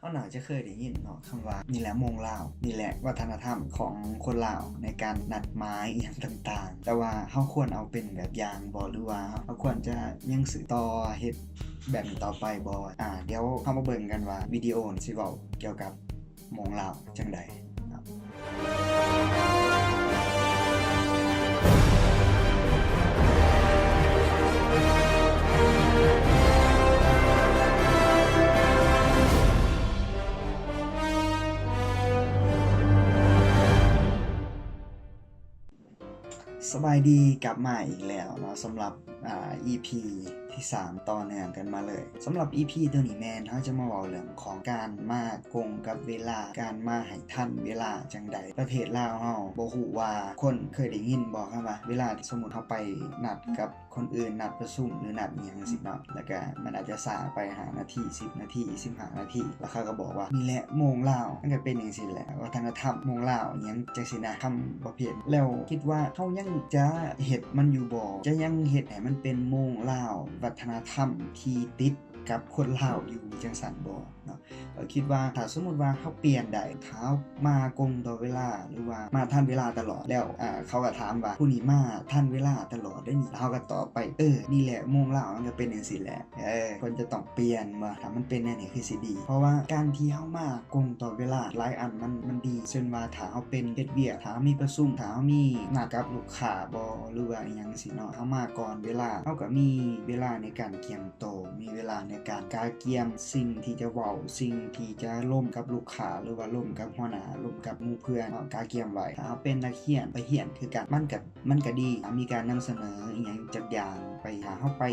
ເຮົາໜ້າຈະເຄີຍໄດ້ຍິນເນາະ ຄຳວ່າ ນີ້ແຫຼະໂມງລາວ, ນີ້ແຫຼະວັດທະນະທຳຂອງຄົນລາວໃນການນັດໝາຍອີ່ຫຍັງຕ່າງໆ. ແຕ່ວ່າເຮົາຄວນເອົາເປັນແບບຢ່າງບໍ່ ຫຼືວ່າເຮົາຄວນຈະຍັງສືບຕໍ່ເຮັດແບບນີ້ຕໍ່ໄປບໍ່? ອາ ດຽວເຮົາມາເບິ່ງກັນວ່າວິດີໂອນີ້ຊິເວົ້າກ່ຽວກັບໂມງລາວຈັ່ງໃດເນາະ. ສະບາຍດີ ກັບມາອີກແລ້ວເນາະ ສຳລັບ ອ່າ ອີພີທີສາມ ຕໍ່ເນື່ອງກັນມາເລີຍ. ສຳລັບອີພີໂຕນີ້ແມ່ນເຮົາຈະມາເວົ້າເລື່ອງຂອງການມາກົງກັບເວລາ, ການມາໃຫ້ທັນເວລາຈັ່ງໃດ. ປະເທດລາວເຮົາບໍ່ຮູ້ວ່າຄົນເຄີຍໄດ້ຍິນບໍ່ ຄຳວ່າເວລາ ສົມມຸດເຮົາໄປນັດກັບ ຄົນອື່ນນັດປະຊຸມ ຫຼື ນັດອີ່ຫຍັງຈັ່ງຊີ້ເນາະ ແລ້ວກະມັນອາດຈະຊ້າໄປຫ້ານາທີ ສິບນາທີ ສິບຫ້ານາທີ ແລ້ວເຂົາກໍບອກວ່າ ນີ້ແຫຼະໂມງລາວ. ມັນກໍເປັນຈັ່ງຊີ້ແຫຼະ ວັດທະນະທຳໂມງລາວອີ່ຫຍັງຈັ່ງຊີ້ນະ ຄຳປະເພດ. ແລ້ວຄິດວ່າເຮົາຍັງຈະເຮັດມັນຢູ່ບໍ່? ຈະຍັງເຮັດໃຫ້ມັນເປັນໂມງລາວ ວັດທະນະທຳທີ່ຕິດກັບຄົນລາວຢູ່ຈັ່ງຊັ້ນບໍ່ເນາະ? ຂ້ອຍຄິດວ່າ ຖ້າສົມມຸດວ່າເຮົາປ່ຽນໄດ້ ຖ້າເຮົາມາກົງຕໍ່ເວລາ ຫຼືວ່າມາທັນເວລາຕະຫຼອດ ແລ້ວ ເຂົາກໍຖາມວ່າ ຜູ້ນີ້ມາທັນເວລາຕະຫຼອດເດ້ນີ້ ເຮົາກໍຕອບໄປ ເອີ ນີ້ແຫຼະໂມງລາວ ມັນກໍເປັນຈັ່ງຊີ້ແຫຼະ. ເອີ ຄວນຈະຕ້ອງປ່ຽນວ່າ ຖ້າມັນເປັນແນວນີ້ຄືຊິດີ ເພາະວ່າການທີ່ເຮົາມາກົງຕໍ່ເວລາຫຼາຍອັນ ມັນ ມັນດີ ເຊັ່ນວ່າ ຖ້າເຮົາເປັນເຮັດວຽກ ຖ້າເຮົາມີປະຊຸມ ຖ້າເຮົາມີນັດກັບລູກຄ້າບໍ ຫຼືວ່າອີ່ຫຍັງຊີ້ເນາະ ເຮົາມາກ່ອນເວລາ ເຮົາກໍມີເວລາໃນການກຽມໂຕ ມີເວລາໃນການກະກຽມສິ່ງທີ່ຈະເວົ້າ ສິ່ງທີ່ຈະລົມກັບລູກຄ້າ ຫຼືວ່າລົມກັບຫົວໜ້າ ລົມກັບໝູ່ເພື່ອນເນາະ ກະກຽມໄວ້. ຖ້າເຮົາເປັນນັກຮຽນ ໄປຮຽນຄືກັນ ມັນກະ ມັນກະດີ ຖ້າມີການນຳສະເໜີອີ່ຫຍັງຈັກຢ່າງໄປ ຖ້າເຮົາໄປ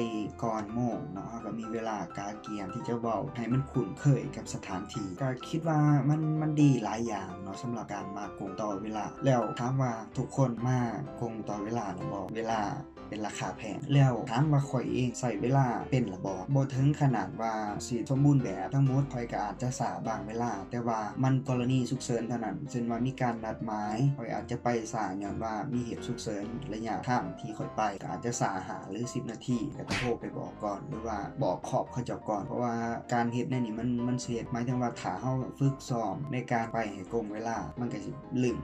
ກ່ອນໂມງເນາະ ເຮົາກະມີເວລາກະກຽມທີ່ຈະເວົ້າໃຫ້ມັນຄຸ້ນເຄີຍກັບສະຖານທີ່. ກະຄິດວ່າມັນ ມັນດີຫຼາຍຢ່າງເນາະ ສຳລັບການມາກົງຕໍ່ເວລາ. ແລ້ວຖາມວ່າທຸກຄົນມາກົງຕໍ່ເວລາແລ້ວບໍ່? ເວລາ ເປັນລາຄາແພງ. ແລ້ວຖາມວ່າຂ້ອຍເອງໃຊ້ເວລາເປັນລະບໍ່? ບໍ່ເຖິງຂະໜາດວ່າຊິສົມບູນແບບທັງໝົດ, ຂ້ອຍກໍອາດຈະຊ້າບາງເວລາ, ແຕ່ວ່າມັນກໍລະນີສຸກເສີນເທົ່ານັ້ນ, ເຊັ່ນວ່າມີການນັດໝາຍ, ຂ້ອຍອາດຈະໄປຊ້າຍ້ອນວ່າມີເຫດສຸກເສີນ, ໄລຍະທາງທີ່ຂ້ອຍໄປກໍອາດຈະຊ້າຫ້າ ຫຼື ສິບນາທີ, ກໍຕ້ອງໂທໄປບອກກ່ອນ ຫຼືວ່າບອກຂອບເຂົາເຈົ້າກ່ອນ, ເພາະວ່າການເຮັດແນວນີ້ມັນ ມັນຊິເຮັດ ໝາຍເຖິງວ່າຖ້າເຮົາຝຶກຊ້ອມໃນການໄປໃຫ້ກົງເວລາ, ມັນກໍຊິລຶ້ງ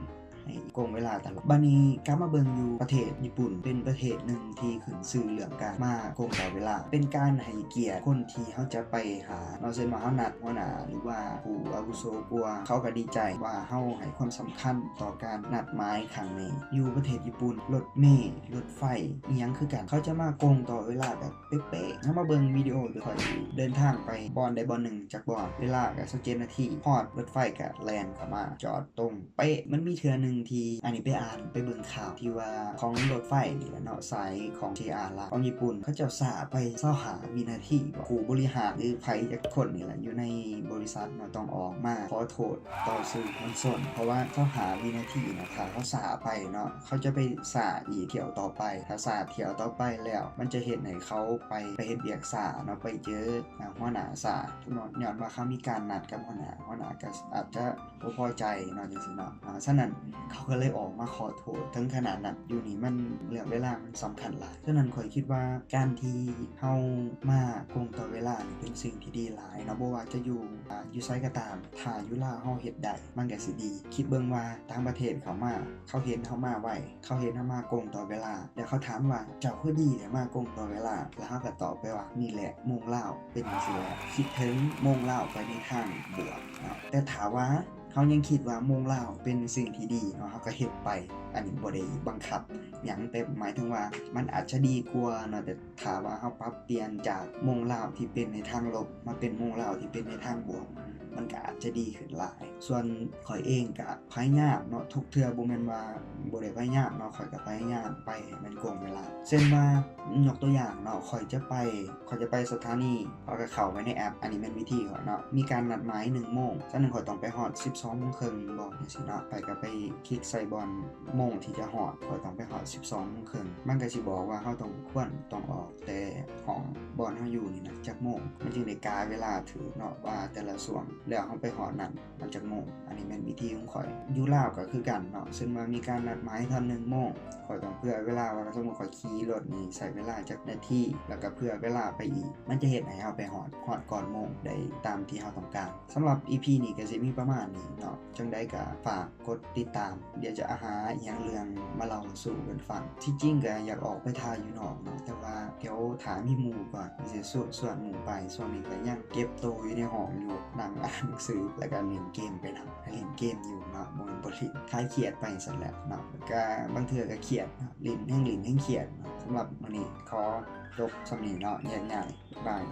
ໃຫ້ກົງເວລາຕະຫຼອດ. ບາດນີ້ກັບມາເບິ່ງຢູ່ປະເທດຍີ່ປຸ່ນ, ເປັນປະເທດໜຶ່ງທີ່ຂຶ້ນຊື່ເລື່ອງການມາກົງຕໍ່ເວລາ, ເປັນການໃຫ້ກຽດຄົນທີ່ເຮົາຈະໄປຫາເນາະ, ເຊັ່ນວ່າເຮົານັດຫົວໜ້າ ຫຼືວ່າຜູ້ອາວຸໂສກວ່າ, ເຂົາກໍດີໃຈວ່າເຮົາໃຫ້ຄວາມສຳຄັນຕໍ່ການນັດໝາຍຄັ້ງນີ້. ຢູ່ປະເທດຍີ່ປຸ່ນ, ລົດເມ, ລົດໄຟ, ອີ່ຫຍັງຄືກັນ, ເຂົາຈະມາກົງຕໍ່ເວລາແບບເປະໆ. ເຮົາມາເບິ່ງວິດີໂອໂດຍຂ້ອຍເດີນທາງໄປບ່ອນໃດບ່ອນໜຶ່ງ ຈັກບ່ອນ ເວລາກໍຊາວເຈັດນາທີ ຮອດລົດໄຟກໍແລ່ນເຂົ້າມາຈອດຕົງເປະ. ມັນມີເທື່ອໜຶ່ງທີ່ ອັນນີ້ໄປອ່ານ ໄປເບິ່ງຂ່າວທີ່ວ່າຂອງລົດໄຟນີ້ແຫຼະເນາະ ສາຍຂອງ ເຈ ອາ ລາວ ຂອງຍີ່ປຸ່ນ ເຂົາເຈົ້າຊ້າໄປຊາວຫ້າວິນາທີ. ຜູ້ບໍລິຫານ ຫຼື ໃຜຈັກຄົນນີ້ແຫຼະ ຢູ່ໃນບໍລິສັດເນາະ ຕ້ອງອອກມາຂໍໂທດຕໍ່ສື່ມວນຊົນ ເພາະວ່າຊາວຫ້າວິນາທີນະ ຖ້າເຮົາຊ້າໄປເນາະ ເຂົາຈະໄປຊ້າອີກຖ້ຽວຕໍ່ໄປ. ຖ້າຊ້າຖ້ຽວຕໍ່ໄປແລ້ວ ມັນຈະເຮັດໃຫ້ເຂົາໄປ ໄປເຮັດວຽກຊ້າເນາະ, ໄປເຈີ ອາ ຫົວໜ້າຊ້າ ຍ້ອນວ່າເຂົາມີການນັດກັບຫົວໜ້າ, ຫົວໜ້າກໍອາດຈະບໍ່ພໍໃຈເນາະ ຈັ່ງຊີ້ເນາະ. ອາ ສະນັ້ນເຂົາກໍເລີຍອອກມາຂໍໂທດ. ເຖິງຂະໜາດນັ້ນຢູ່ນີ້ ມັນ ເລື່ອງເວລາມັນສຳຄັນຫຼາຍ. ສະນັ້ນຂ້ອຍຄິດວ່າການທີ່ເຮົາມາກົງຕໍ່ເວລານີ້ເປັນສິ່ງທີ່ດີຫຼາຍເນາະ, ບໍ່ວ່າຈະຢູ່ ອາ ຢູ່ໃສກໍຕາມ. ຖ້າຢູ່ລາວເຮົາເຮັດໄດ້ ມັນກໍຊິດີ. ຄິດເບິ່ງວ່າຕ່າງປະເທດເຂົາມາ ເຂົາເຫັນເຮົາມາໄວ, ເຂົາເຫັນເຮົາມາກົງຕໍ່ເວລາ ແລ້ວເຂົາຖາມວ່າ ເຈົ້າຄືດີແທ້ມາກົງຕໍ່ເວລາ? ແລ້ວເຮົາກໍຕອບໄປວ່າ ນີ້ແຫຼະໂມງລາວ ເປັນຈັ່ງຊີ້ແຫຼະ. ຄິດເຖິງໂມງລາວໄປໃນທາງບວກເນາະ. ແຕ່ຖ້າວ່າເຮົາຍັງຄິດວ່າໂມງລາວເປັນສິ່ງທີ່ດີເນາະ, ເຮົາກໍເຮັດໄປ. ອັນນີ້ບໍ່ໄດ້ບັງຄັບຫຍັງ, ແຕ່ໝາຍເຖິງວ່າມັນອາດຈະດີກວ່າເນາະ, ແຕ່ ຖ້າວ່າເຮົາປັບປ່ຽນຈາກໂມງລາວທີ່ເປັນໃນທາງລົບ ມາເປັນໂມງລາວທີ່ເປັນໃນທາງບວກ, ມັນກໍອາດຈະດີຂຶ້ນຫຼາຍ. ສ່ວນຂ້ອຍເອງກໍພະຍາຍາມເນາະ, ທຸກເທື່ອບໍ່ແມ່ນວ່າບໍ່ໄດ້ພະຍາຍາມເນາະ, ຂ້ອຍກໍພະຍາຍາມໄປໃຫ້ມັນກົງເວລາ. ເຊັ່ນວ່າ ຍົກຕົວຢ່າງເນາະ, ຂ້ອຍຈະໄປ ຂ້ອຍຈະໄປສະຖານີ, ຂ້ອຍກໍເຂົ້າໄປໃນແອັບ, ອັນນີ້ແມ່ນວິທີຂ້ອຍເນາະ, ມີການນັດໝາຍໜຶ່ງໂມງ, ສະນັ້ນຂ້ອຍຕ້ອງໄປຮອດສິບສອງໂມງເຄິ່ງບໍ ຈັ່ງຊີ້ເນາະ, ຂ້ອຍກໍໄປຄລິກໃສ່ບ່ອນໂມງທີ່ຈະຮອດ, ຂ້ອຍຕ້ອງໄປຮອດສິບສອງໂມງເຄິ່ງ. ມັນກໍຊິບອກວ່າເຮົາຕ້ອງ ຄວນຕ້ອງອອກ ແຕ່ຫ້ອງບ່ອນເຮົາຢູ່ນີ້ນະ ຈັກໂມງ ມັນຈຶ່ງໄດ້ກາເວລາຖືກເນາະ ວ່າແຕ່ລະຊ່ວງ. ແລ້ວເຮົາໄປ ຮອດນັ້ນມັນຈັກໂມງ. ອັນນີ້ແມ່ນວິທີຂອງຂ້ອຍ. ຢູ່ລາວກໍຄືກັນເນາະ, ເຊັ່ນວ່າມີການນັດໝາຍຕອນໜຶ່ງໂມງ, ຂ້ອຍຕ້ອງເຜື່ອເວລາວ່າ ສົມມຸດຂ້ອຍຂີ່ລົດນີ້ໃຊ້ເວລາຈັກນາທີ, ແລ້ວກໍເຜື່ອເວລາໄປອີກ, ມັນຈະເຮັດໃຫ້ເຮົາໄປຮອດ ຮອດກ່ອນໂມງໄດ້ຕາມທີ່ເຮົາຕ້ອງການ. ສຳລັບອີພີນີ້ກໍຊິມີປະມານນີ້ເນາະ, ຈັ່ງໃດກໍຝາກ ກົດຕິດຕາມ, ດຽວຈະຫາອີ່ຫຍັງເລື່ອງມາເລົ່າສູ່ກັນຟັງ. ທີ່ຈິງກໍຢາກອອກໄປຖ່າຍຢູ່ນອກເນາະ, ແຕ່ວ່າດຽວຖ້າມີໝູ່ກ່ອນ ຊິຊວນ ຊວນໝູ່ໄປ. ຊ່ວງນີ້ກໍຍັງເກັບໂຕຢູ່ໃນຫ້ອງຢູ່, ນັ່ງອ່ານໜັງສື ແລ້ວກໍຫຼິ້ນເກມໄປນຳ. ຫຼິ້ນເກມຢູ່ເນາະ, ບໍ່ແມ່ນບໍ່ຫຼິ້ນ, ຄາຍຄຽດໄປຊັ້ນແຫຼະເນາະ. ກໍບາງເທື່ອກໍຄຽດເນາະ, ຫຼິ້ນແຮ່ງຫຼິ້ນແຮ່ງຄຽດເນາະ. ສຳລັບມື້ນີ້ຂໍຈົບສ່ຳນີ້ເນາະ, ແຍກຍ້າຍ, ບາຍ.